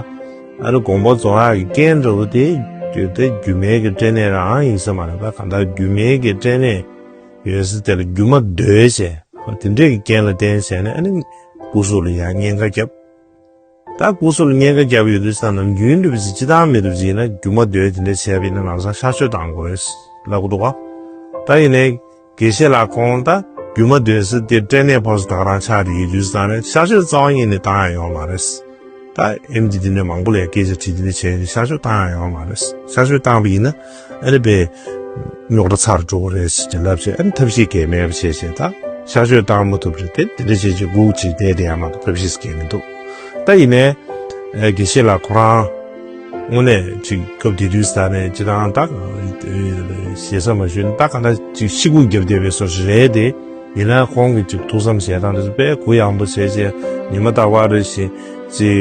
ནི་དགོངས་པ་རྫོགས་ཡག་གི་རྐྱེན་འདྲ་བོ་དེ་དེ་རྒྱུ་མའི་གི་སྐྲན་ནད་རང་ཡིན་ས་མ་རེད། ད་གང་ལྟར་རྒྱུ་མའི་གི་སྐྲན་ནད་ཡོད་ས་དེ་ལ་རྒྱུ་མ་བརྡོལ་བྱས་དེ་འདྲས་ཀྱི་རྐྱེན་ལ་བརྟེན་བྱས་ནས་ཨ་ནི་སྐུ་གཟུགས་ལ་ཡང་གཉན་ཁ་བརྒྱབ། ད་སྐུ་གཟུགས་ལ་གཉན་ཁ་བརྒྱབ་ཡོད་དུས་ཙང་ནམ་རྒྱུན་འདྲ་བོ་ཅིག་སྤྱིར་བཏང་མི་འདྲ་བོ་ཅིག་ཡིན་ན་རྒྱུ་མ་བརྡོལ་དེ་འདྲས་བྱས་པ་ཡིན་ན་ལམ་སང་གཤག་བཅོས་བཏང་དགོས་རེད་ལབ་ཀྱི་འདུག་ག་ད་ཡིན་ནའི་དགེ་བཤེས་ལགས་ཁོང་ད་རྒྱུ་མ་བརྡོལ་ས་དེ་སྐྲན་ནད་ཕོག་ས་ད་ག་རང་ཆགས་བསྡད་ཡོད་དུས་ཙང་ནས་གཤག་བཅོས་རྩ་བ་ཉིད་ནས་བཏང་ཡ་ཡོད་མ་རེད། ད་ཨེམ་ཆི་དེ་འདྲ་མང་པོ་ལ་སྐད་ཆ་དྲིས་དེ་འདྲ་བྱས་ནས་གཤག་བཅོས་བཏང་ཡ་ཡོད་མ་རེད། གཤག་བཅོས་བཏང་བ་ཡིན་ན་ཨ་ནི་དཔེ་རྙོག་དྲ་ཚ་རུ་འགྲོ་གི་རེད་ཟེར་ལབ་བྱས། ཨ་ནི་ཐབས་ཤེས་གལ་མེད་པ་བྱས་བྱས་ད་གཤག་བཅོས་བཏང་མ་ཐུབ་རེད་དེ། དེ་འདྲ་བྱས་བྱས་སྒུག་བྱས་བསྡད་དེ་ཡ་མ་གཏོགས་ཐབས་ཤེས་གལ་མི་འདུག་ད་ཡིན་ནའི་དགེ་བཤེས་ལགས་ཁོ་རང་དངོས་གནས་ཅིག་སྐབས་དེ་དུས་ས་ནས་ཅི་ཐང་ད་ཞེ་ས་མ་ཞུས་ན་ད་ག་འདྲ་ཅིག་ཤི་སྒུག་བརྒྱབ་བསྡད་པའི་བཟོ་ཞིག་རེད་དེ། ཡིན་ན་ཁོང་གིས་ཅིག་ཐུགས་བསམ་བཞེས་སྟངས་དེ་ཚོ་དཔེ་གུ་ཡངས་པོ་བྱས་བྱས་ཉི་མ་རྟག་པར་རེ་བཞིན་ཅིག་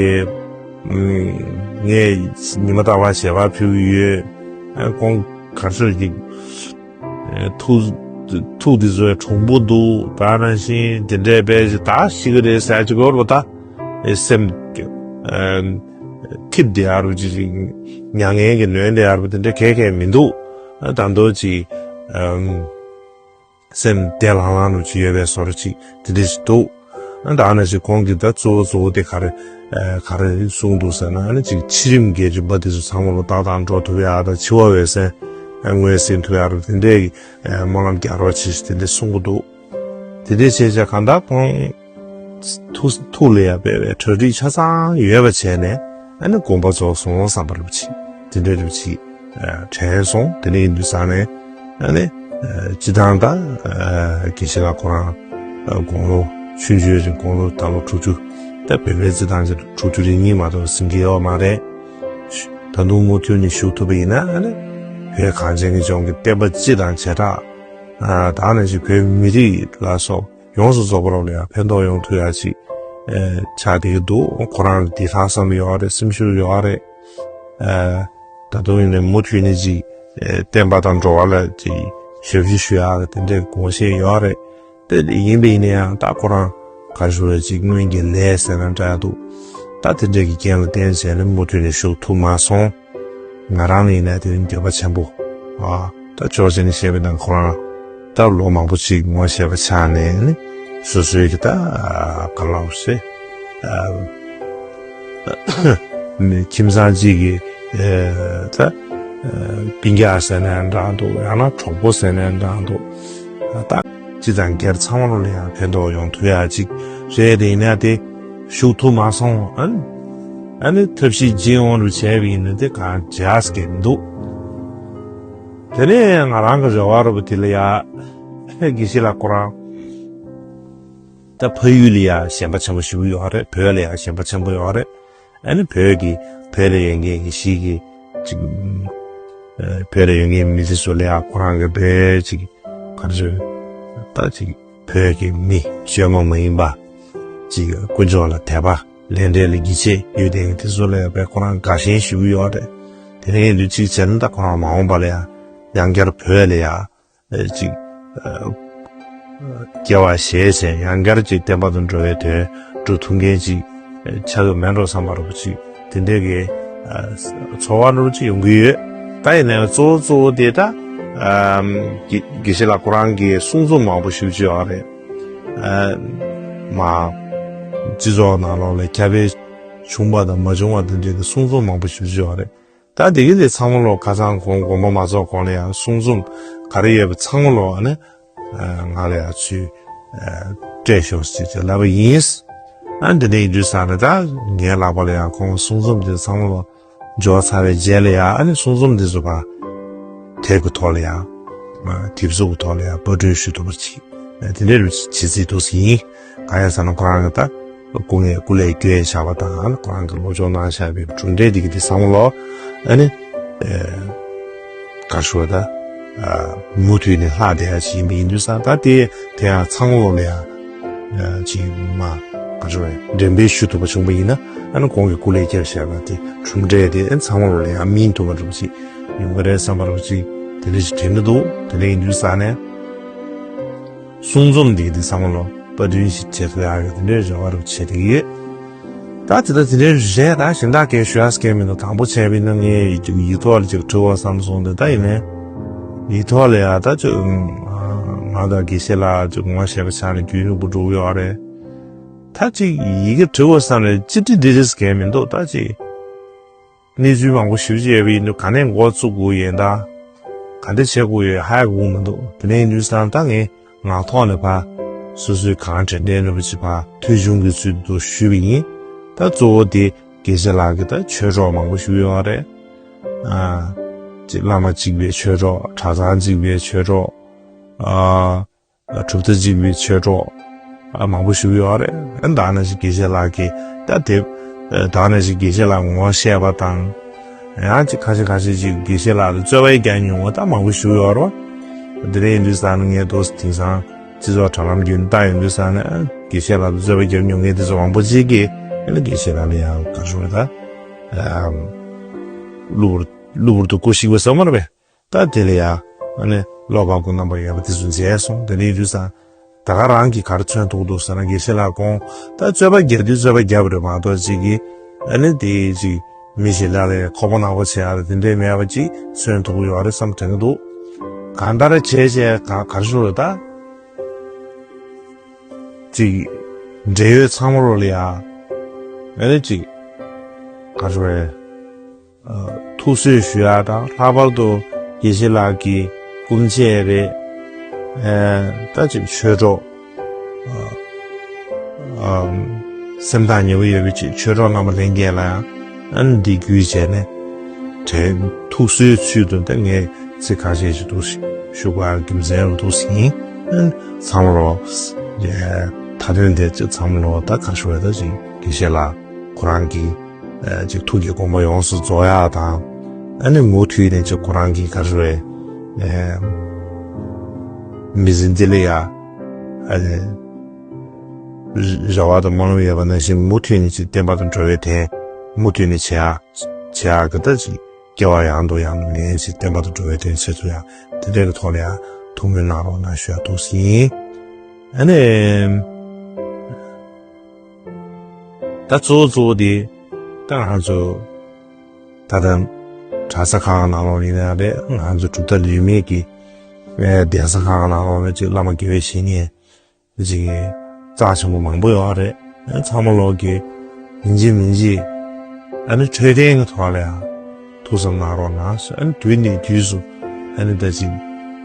ངས་ཉི་མ་རྟག་པར་ཞལ་པར་ཕུལ་གྱི་ཡོད། ཁོང་ག་ཚོད་ཅིག་ཐུགས་ཐུགས་དེ་ཚོའི་གྲུང་པོ་འདུག་ད་ནང་བཞིན་དེ་འདྲའི་དཔེ་ཅིག་ད་ཤི་གི་རེད་ཟེར་ཅིག་གོ་ར་བ་ད་སེམས་ཐིབས་བསྡད་ཡ་རུ་ཅིག་མྱ་ངན་གྱིས་ནོན་བསྡད་ཡ་རུ་དེ་འདྲ་གས་གས་མི་འདུག་ད་མདོ་ཅིག་སེམས་བདེ་ལྷང་ལྷང་རུ་ཅིག་ཡོད་པའི་བཟོ་འདྲ་ཅིག་དེ་འདྲ་ཞིག་འདུག་ཨ་ད་ནང་བཞིན་ཁོང་གིས་ད་གཙོ་བོ་གཙོ་བོ་དེ་ག་རེ་ཨ་ག་རེ་གསུངས་འདུག་ཟེར་ན། ཨ་ནི་ཅིག་འཆི་རིམ་གྱི་རིམ་པ་དེ་ཚོ་ཚང་མ་ལ་ཏག་ཏག་འགྲོ་ཐུབ་ཡ་དང་འཆི་བ་འོད་གསལ་ཨ་ངོས་ཟིན་ཐུབ་ཡ་རུ་དེ་འདྲའི་ཨ་སྨོན་ལམ་རྒྱག་རོགས་བྱེད་ཞེས་དེ་འདྲ་གསུང་གི་འདུག་དེ་འདྲའི་བྱས་བྱས་གང་ལྟར་ཁོང་ཐུགས་ཐུགས་ལ་ཡ་དཔེ་བའི་གྲ་སྒྲིག་ཆ་ཚང་ཡོད་པ་བྱས་ནས་ཨ་ནི་དགོངས་པ་རྫོགས་སོང་བསམ་པ་རུ་ཅིག་དེ་འདྲའི་རུ་ཅིག་ཨ་དྲན་སོང་། དེ་འདྲ་ཡིན་དུས་ཙང་ནས་ཨ་ནི་ཨ་སྤྱིར་བཏང་ད་ཨ་དགེ་བཤེས་ལགས་ཁོ་རང་ཨ་དགུང་ལོ་ཆུང་ཆུང་རེད། དགུང་ལོ་ད་ལོ་དྲུག་ཅུ་ད་བོད་པའི་སྤྱིར་བཏང་ཅིག་དྲུག་ཅུ་རེ་གཉིས་མ་གཏོགས་ཟིན་གྱི་ཡོད་མ་རེད། ད་དུང་མུ་མཐུད་ནས་བཞུགས་ཐུབ་པ་ཡིན་ན་ཨ་ནི་བོད་གངས་ཅན་གྱི་ལྗོངས་ཀྱི་བསྟན་པ་སྤྱི་དང་བྱེ་བྲག་ཨ་ད་ནང་བཞིན་བོད་མི་རིགས་ལ་སོགས་ཡོངས་སུ་རྫོགས་པ་རང་ལ་ཡང་ཕན་ཐོགས་ཡོང་ཐུབ་ཡ་ཅིག་ཨེ་ཆགས་བསྡད་ཀྱི་འདུག་ཁོ་རང་ལ་དེ་ལྷག་བསམ་ཡོད་རེད། སེམས་ཤུགས་ཡོད་རེད། ཨེ་ད་དུང་ཡིན་ནའི་མུ་མཐུད་ནས་ཅིག་ཨེ་བསྟན་པ་དང་འགྲོ་བ་ལ་ཅིག་ཞབས་ཕྱི་ཞུ་ཡ་དེ་འདྲའི་དགོངས་བཞེས་ཡོད་རེད། དེ་ཡིན་པ་ཡིན་ན་ཡང་ད་ཁོ་རང་ག་རེ་ཞུ་རེད་ཅིག་སྔོན་གྱི་ལས་ཟེར་ན་འདྲ་འདུག་ད་དེ་འདྲའི་གི་རྐྱེན་ལ་བརྟེན་བྱས་ནས་མུ་མཐུད་ནས་བཞུགས་ཐུབ་མ་སོང་། ང་རང་ལ་ཡིན་ན་དེ་རིང་འགྱོད་པ་ཆེན་པོ། ཨ་ད་ཕྱོགས་གཅིག་ནས་བཤད་པ་ཡིན་ན་ཁོ་རང་ད་ལོ་མང་པོ་ཅིག་ངོ་ཤེས་པ་ཆགས་ནས་ནི་སོ་སོའི་གི་ད་ག་ལབ་སེ་ཨ་ཁྱིམ་ཚང་གཅིག་གི་ཨ་ད་ཨ་སྤུན་ཀྱག་ཟེར་ནའང་འདྲ་འདུག་ཡང་ན་གྲོགས་པོ་ཟེར་ནའང་འདྲ་འདུག་ད་སྤྱི་དང་སྒེར་ཚང་མ་ལ་ཡང་ཕན་ཐོགས་ཡོང་ཐུབ་ཡ་ཅིག་རེད། དེ་ཡིན་ན་དེ་ཞུགས་ཐུབ་མ་སོང་། ཨ་ནི་ཨ་ནི་ཐབས་ཤེས་ཅི་ཡོང་རུ་བྱས་པ་ཡིན་ན་དེ་གང་བྱས་ཀྱི་མི་འདུག་དེ་ནས་ང་རང་གི་རེ་བ་རུ་བ་དེ་ལ་ཡ་དགེ་བཤེས་ལགས་ཁོ་རང་ད་ཕ་ཡུལ་ལ་ཡ་ཞེན་པ་ཆེན་པོ་ཞེ་པོ་ཡོད་རེད། བོད་ལ་ཡ་ཞེན་པ་ཆེན་པོ་ཡོད་རེད། ཨ་ནི་བོད་ཀྱི་བོད་ལ་ཡོད་མཁན་གྱི་གཞིས་ཀྱི་ཅིག་ཨ་བོད་ལ་ཡོད་མཁན་མི་དེ་ཚོ་ལ་ཡ་ཁོ་རང་གི་བོད་ཅིག་ག་རེ་ཟེར་ད་ཅིག་བོད་ཀྱི་མི་བཅོས་མ་མ་ཡིན་པ་ཅིག་དཀོན་མཆོག་ལ་དད་པ་ལས་འབྲས་ལ་ཡིད་ཆེས་ཡོད་མཁན་དེ་ཚོ་ལ་ཡ་བོད་ཁོ་རང་དགའ་ཞེན་ཞེ་པོ་ཡོད་རེད། དེ་འདྲ་ཡིན་དུས་གཅིག་བྱས་ན་ད་ཁོ་རང་མ་འོངས་པ་ལ་ཡ་ཡང་བསྐྱར་བོད་ལ་ཡ་ཨ་ཅིག་ཨ་སྐྱེ་བ་བཞེས་བྱས་ཡང་བསྐྱར་ཅིག་བསྟན་པ་དང་འགྲོ་བའི་དོན་སྒྲུབ་ཐུབ་མཁན་ཅིག་ཨ་ཆགས་ཀྱི་མེད་འགྲོ་བསམ་པ་རུ་ཅིག་དེ་འདྲའི་གི་ཨ་ཚོར་བ་རུ་ཅིག་ཡོང་གི་ཡོད། ད་ཡིན་ནའང་གཙོ་བོ་གཙོ་བོ་དེ་ད་ཨ་དགེ་དགེ་བཤེས་ལགས་ཁོ་རང་གི་གསུང་རྩོམ་མང་པོ་ཞེ་པོ་ཅིག་ཡོད་རེད། ཨ་མ་སྤྱི་ཚོགས་ནང་ལོགས་ལ་ཁྱབ་སྤེལ་བྱུང་བ་དང་མ་བྱུང་བ་དེ་འདྲའི་གི་གསུང་རྩོམ་མང་པོ་ཞེ་པོ་ཅིག་ཡོད་རེད། ད་འདི་གི་དེ་ཚང་མ་ལོ་ཁ་སང་གོང་དགོངས་པ་མ་རྫོགས་གོང་ལ་ཡང་གསུང་རྩོམ་ག་རེ་ཡོད་པ་ཚང་མ་ལོ་ཨ་ནི་ང་ལ་ཡང་ཚུར་སྤྲད་ཤོག་ཅེས་ཅེས་ལབ་པ་ཡིན། ཨ་འདི་འདྲ་ཡིན་དུས་ཙང་ནས་ད་ངའི་ལག་པ་ལ་ཡང་ཁོང་གསུང་རྩོམ་དེ་ཚང་མ་ལོ་འབྱོར་ཚར་བའི་རྗེས་ལ་ཡང་ཨ་ནི་གསུང་རྩོམ་དེ་ཚོ་ཕར་དེབ་ཀྱི་ཐོག་ལ་ཡང་དེབ་གཟུགས་ཀྱི་ཐོག་ལ་ཡང་པར་སྐྲུན་ཞུ་ཐུབ་པར་བྱེད། དེ་འདྲའི་རུ་བྱེད་རྩིས་འདུག་ཟིན། གང་ཡིན་ཟེར་ན་ཁོ་རང་གི་ད་སྐུ་ངལ་སྐུ་ལས་སྐྱོན་བཞག་པ་དང་ཁོ་རང་གི་སློབ་སྦྱོང་གནང་བཞག་པའི་གྲུབ་འབྲས་དེ་གི་དེ་བསམ་བློ་ཨ་ནི་ག་ཞུ་བ་ད་མུ་མཐུད་ནས་ལྷག་བསྡད་ཡ་ཞིག་ཡིན་པ་ཡིན་དུས་ཙང་ད་དེ་དེ་ཡང་ཚང་བློ་ལ་ཡང་ཅིག་མ་ ག་ཚོད་རེད། འགྲེམས་སྤེལ་ཞུ་ཐུབ་པ་བྱུང་པ་ཡིན་ན། ཨ་ནི་ཁོང་གི་སྐུ་ལས་བསྐྱབས་བཞག་པ་དེ་གྲུབ་འབྲས་དེ་ཨ་ཚང་མ་ལོ་ལ་ཡང་སྨིན་ཐུབ་པ་འདྲ་པོ་ཅིག་ཡོང་གི་རེད་བསམ་པ་འདྲ་པོ་ཅིག་དེ་འདྲ་ཞིག་དྲན་གྱི་འདུག་དེ་འདྲ་ཡིན་དུས་ཙང་ནས། གསུང་རྩོམ་འདི་འདི་ཚང་མ་ལོ་པར་སྐྲུན་ཞིག་བྱེད་ཐུབ་ཡག་གི་དེ་འདྲའི་རེ་བ་རུ་བྱེད་ཀྱི་ཡོད། ད་དེ་ལྟ་དེ་འདྲའི་རེད། ད་གཞན་དག་གས་ཞུ་ཡག་སྐད་མི་འདུག་དང་པོ་བྱས་པ་ཡིན་ན་ངས་ཡིག་ཐོག་ལ་ཅིག་བྲི་བར་བསམ་སོང་། དེ་ད་ཡིན་ནའི་ཡིག་ཐོག་ལ་ཡ་ད་ཅིག་ང་དང་དགེ་བཤེས་ལགས་ཅིག་ངོ་ཤེས་པ་ཆགས་ནས་རྒྱུན་རིང་པོ་འགྲོ་གི་ཡོད་རེད། ད་ཅིག་ཡི་གེ་བྲི་བར་བསམ་ནས་ཅི་བྲིས་འདི་བྲིས་སྐད་མི་འདུག་ད་ཅིག་གནས་ཚུལ་མང་པོ་ཞེ་པོ་ཅིག་ཡོད་པ་ཡིན་དུས་ག་ནས་འགོ་བཙུགས་དགོས་ཡོད་ད། ག་འདྲ་བྱེད་དགོས་ཡོད་ཧ་གོ་མི་འདུག་དེ་ནས་ཡིན་དུས་ཙང་ད་ངས་ངག་ཐོག་ནས་ཕར་སོ་སོའི་གང་དྲན་དྲན་འདྲ་པོ་ཅིག་ཕར་ཐོལ་བྱུང་གི་ཚུལ་དུ་ཞུས་པ་ཡིན། ད་གཙོ་བོ་དེ་དགེ་བཤེས་ལགས་ཀྱི་ད་ཆོས་གྲོགས་མང་པོ་ཞིག་ཡོད་རེད། ཨ། ཅིག་བླ་མ་གཅིག་པའི་ཆོས་གྲོགས། གྲྭ་ཚང་གཅིག་པའི་ཆོས་གྲོགས། ཨ། གྲུབ་མཐའ་གཅིག་པའི་ཆོས་གྲོགས་ཨ་མང་པོ་ཞིག་ཡོད་རེད། ཨ་ད་ནང་བཞིན་དགེ་བཤེས་ལགས་ཀྱིས་ད་དེབ་ཨ་ད་ནང་བཞིན་དགེ་བཤེས་ལགས་ངོ་ཤེས་པ་དང་། ཡང་ཅིག་ཁ་ཤས་ཁ་ཤས་ཅིག་དགེ་བཤེས་ལགས་ལ་རྩོད་པ་རྒྱག་མྱོང་བ་ད་མང་པོ་ཞིག་ཡོད་རེད་བ། དེ་འདྲ་ཡིན་དུས་ཙང་ནས་ངས་ཏོག་ཙམ་དེང་སང་སྤྱི་ཚོགས་དྲ་ལམ་བརྒྱུད་ནས་ལྟ་ཡོང་དུས་ཙང་ནས་ཨ་དགེ་བཤེས་ལགས་ལ་རྩོད་པ་རྒྱག་མྱོང་མཁན་དེ་ཚོ་མང་པོ་ཅིག་གིས་ཨ་ནི་དགེ་བཤེས་ལགས་ལ་ཡང་ག་རེ་ཟེར་དགོས་རེད་ད། ཨ་གློ་བུར་གློ་བུར་དུ་སྐུ་གཤེགས་པ་ཟེར་བ་མ་རེད་པས། ད་དེ་ལ་ཡ་ཨ་ནི་བློ་ཕམ་གྱི་རྣམ་པ་ཡོད་པ་དེ་ཚོ་མཇལ་སོང་། དེ་འདྲ་ཡིན་དུས་ཙང་ད་ག་རང་གིས་ག་རེ་མཚོན་ཐུབ་འདུག་ཟེར་ན། དགེ་བཤེས་ལགས་ཁོང་ད་རྩོད་པ་རྒྱག་དུས་རྩོད་པ་རྒྱབ་རེད་མ་གཏོགས་ཅིག་གིས་ཨ་ནི་དེ་ཅིག་མི་ཞིག་ལ་ལས་ཁོག་པ་ནག་པོ་བྱེད་ཡག་རེད་དེ་འདྲས་མེད་པ་ཅིག་མཚོན་ཐུབ་ཀྱི་ཡོད་རེད་བསམ་དྲན་གྱི་འདུག་གང་ལྟར་བྱས་བྱས་ག་ག་རེ་ཞུ་རེད་ད། ཅིག་འབྲེལ་ཡོད་ཚང་མ་རོ་ལ་ཡ་ཨ་ནི་ཅིག་ག་རེ་ཞུ་རེད། ཐུགས་གསོས་ཞུ་ཡག་དང་། ལྷག་པར་དུ་དགེ་བཤེས་ལགས་ཀྱི་སྐུ་མཆེད་རེད། ཨ་ད་ཅིག་ཆོས་གྲོགས་ཨ་སེམས་ཐག་ཉེ་པོ་ཡོད་པའི་ཅིག་ཆོས་གྲོགས་རྣམ་པ་ལྷན་རྒྱས་ལ་ཡང་ཨ་ནི་འདི་བརྒྱུད་བྱས་ནས་དྲན་ཐུགས་གསོའི་ཚུལ་དུ་ད་ངས་ཚིག་ཁ་ཤས་ཤིག་འདུག་ཞུ་དགོས་རྒྱུ་མཚན་རུ་འདུག་ཟིན། ཨ་ཚང་མ་ལོ་མཐའ་དོན་དེ་ཅིག་ཚང་མ་ལོ་ད་ག་ཞུ་བས་ད་ཅིག་དགེ་བཤེས་ལགས་ཁོ་རང་གི་ཅིག་ཐུགས་ཀྱི་དགོངས་པ་ཡོངས་སུ་རྫོགས་ཡག་དང་། ཨ་ནི་མུ་མཐུད་ནས་ཅིག་ཁོ་རང་གི་ག་རེ་ཟེར་དགོས་རེད། མི་ཟིན་ཏི་ལི་ཡ་ཨ་ནི་རེ་བ་དང་སྨོན་ལམ་ཡོད་པ་ནང་བཞིན་མུ་མཐུད་ནས་ཅིག་བསྟན་པ་དང་འགྲོ་བའི་དོན་མུ་མཐུད་ནས་བྱེད་ཡག་བྱེད་ཡག་གི་ད་ཅིག་སྐྱེ་བ་ཡང་དུ་ཡང་དུ་ལེན་ཅིག་བསྟན་པ་དང་འགྲོ་བའི་དོན་ཆེད་དུ་ཡང་དེ་འདྲའི་གི་ཐོག་ལ་ཡང་ཐུགས་སྨོན་གནང་རོགས་གནང་ཞུ་ཡག་འདུག་ཟིན། ཨ་ནི། ད་གཙོ་བོ་གཙོ་བོ་དེ་ད་ང་ཚོ་ད་ལྟ་གྲྭ་ས་ཁག་ནང་ལོགས་ཡིན་ན་རེད། ང་ཚོ་གྲུབ་མཐའ་ལུས་མེད་ཀྱི་གདན་ས་ཁག་ནང་ལོགས་ནས་ཅིག་བླ་མ་དགེ་བའི་བཤེས་གཉེན་ཅིག་རྩ་ཆེན་པོ་མང་པོ་ཡོད་རེད། ཚང་མ་ལོག་གི་ཡིན་གཅིག་མིན་གཅིག་ཨ་ནི་འཕྲོད་བསྟེན་གྱི་ཐོག་ལ་ཡང་ཐུགས་བསམ་གནང་རོགས་གནང་། ཨ་ནི་དུས་ནས་དུས་སུ་ཨ་ནི་ད་ཅིག་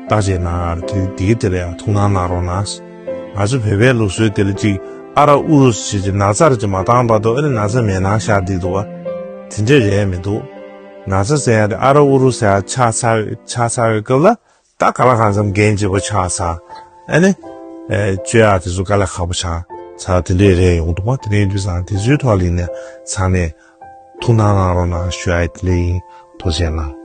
བརྟག་དཔྱད་གནང་ཡག་དུས་དེ་གི་དེ་ལ་ཡང་ཐུགས་སྣང་གནང་རོགས་གནང་། ང་ཚོ་བོད་པའི་ལུགས་སྲོལ་དེ་ལ་ཅིག་ཨ་ར་ཨུ་རུ་ཟེར་ཅིག་ན་ཚར་ཅིག་མ་བཏང་བར་དུ་ཨ་ནི་ན་ཚ་མེད་སྣང་ཤར་བསྡད་འདུག་བ། དེ་འདྲས་རེད་མི་འདུག་ན་ཚ་ཟེར་ཡག་དེ་ཨ་ར་ཨུ་རུ་ཟེར་ཡག་ཆགས་ཚར་ཆགས་ཚར་བའི་སྐབས་ལ་ད་ག་ལ་གང་འཚམ་འགན་ལྗིད་པོ་ཆགས་ཚར། ཨ་ནི་ཨེ་བཅོ་ཡག་དེ་ཚོ་དཀའ་ལས་ཁག་པོ་ཆགས་ཚར། དེ་འདྲས་རེད་ཡོང་འདུག་བ། དེ་འདྲས་ཡིན་དུས་ཙང་དེ་ཚོའི་ཐོག་ལ་ཡིན་ན་ཚང་མས་ཐུགས་སྣང་གནང་རོགས་གནང་ཞུ་ཡག་དེ་འདྲས་ཡིན། ཐུགས་རྗེ་གནང་།